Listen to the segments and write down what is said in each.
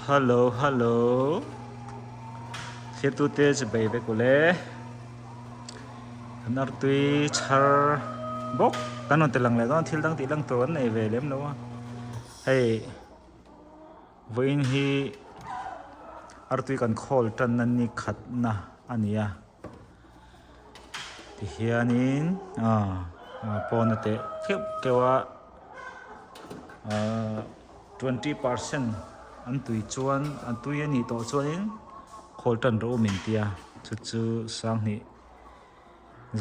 Hello hello Thirtute chu bei vek ule Kan artui chhar bawk kan rawn ti lang leh dawn thil dang tih lang tur an nei ve lem lo a hei vawiin hi artui kan khawl tanna ni khatna a ni a. Tihianin aaa pawn a teh keuh keuh a aaa 20% an tui chuan an tui a nih tawh chuanin khawl tan rawh u min tia chu chu sanghnih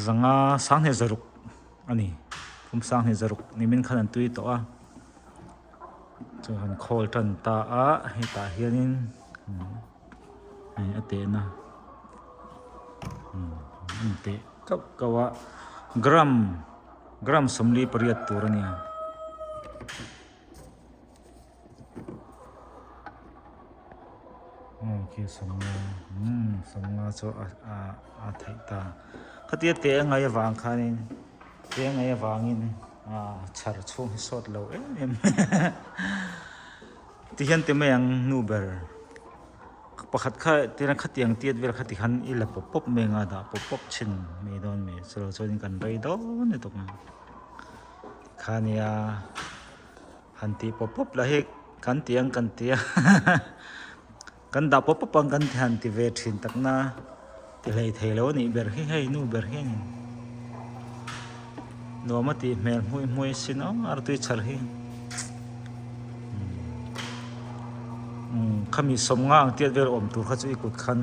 zanga sanghnih zaruk a ni kum sanghnih zaruk nimin khan an tui tawh a chuan khawl tan ta a hetah hianin. Hei a tehna an teh kauh kauh a gram gram 48 tur a ni a. Aw khi sawmnga umm sawmnga chu a a theih ta khatia teh a ngaih avang khanin teh a ngaih avangin ah chhar chhung hi sawt lo em em Tihian ti mai ang nu ber pakhat kha tina khatiang tiat vel kha tikhan i la pawp pawp mai anga dah pawp pawp thin mai dawn mai chulo chuanin kan rei dawn lutuk ang khania han tih pawp pawp lah hi kan ti ang kan ti a kan dah pawp pawp ang kan ti han ti ve thin tak na ti hlei thei lo a nih ber hi hei nu ber hianin nuam a tih hmel hmui hmui sin aw artui chhar hi umm khami sawmnga ang tiat vel awm tur kha chu i kut khan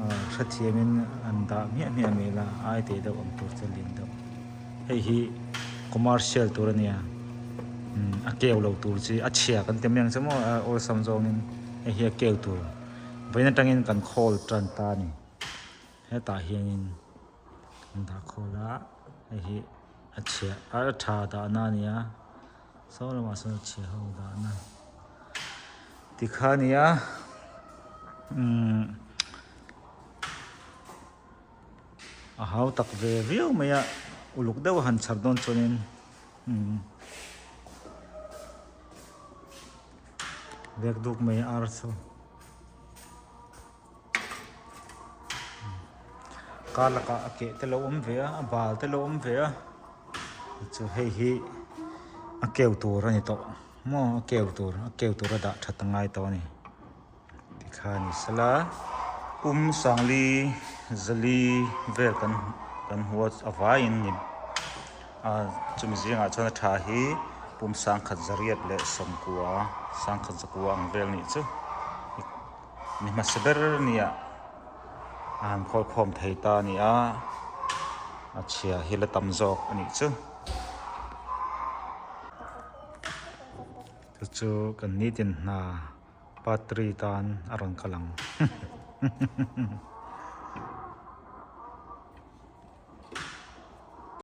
ah hrethiamin an dah hmiah hmiah mai la ai teh deuh awm tur chu a lian deuh hei hi commercial tur a nia umm a keu lo tur chi a chhia kan ti mai ang chu maw awlsam zawngin hei hi a keu tur. Vawiin atangin kan khawl tan ta a ni hetah hianin an dah khawl a hei hi a chhia a tha dahna a ni a saw lamah sawn a chhia ho dahna tikha a ni a umm a hau tak ve viau mai a uluk deuh a han chhar dawn chuanin umm. Vek duk mai ar chu kar lakah a keh te lo awm ve a a bal te lo awm ve a chu hei hi a keu tur a ni tawh maw a keu tur a keu tur a dah that a ngai tawh a ni tikhan ni sela pum sangli zali vel kan kan hmu a a vaiin ni a chumi zingah chuan a tha hi pum sangkhat zariat leh sawmkua sangkhat zakua ang vel nih chu ni hmasa ber nia a han khawl khawm thei ta a ni a a chhia hi la tam zawk a nih chu. Chu chu kan nitin hna patri tan a rawn kal ang.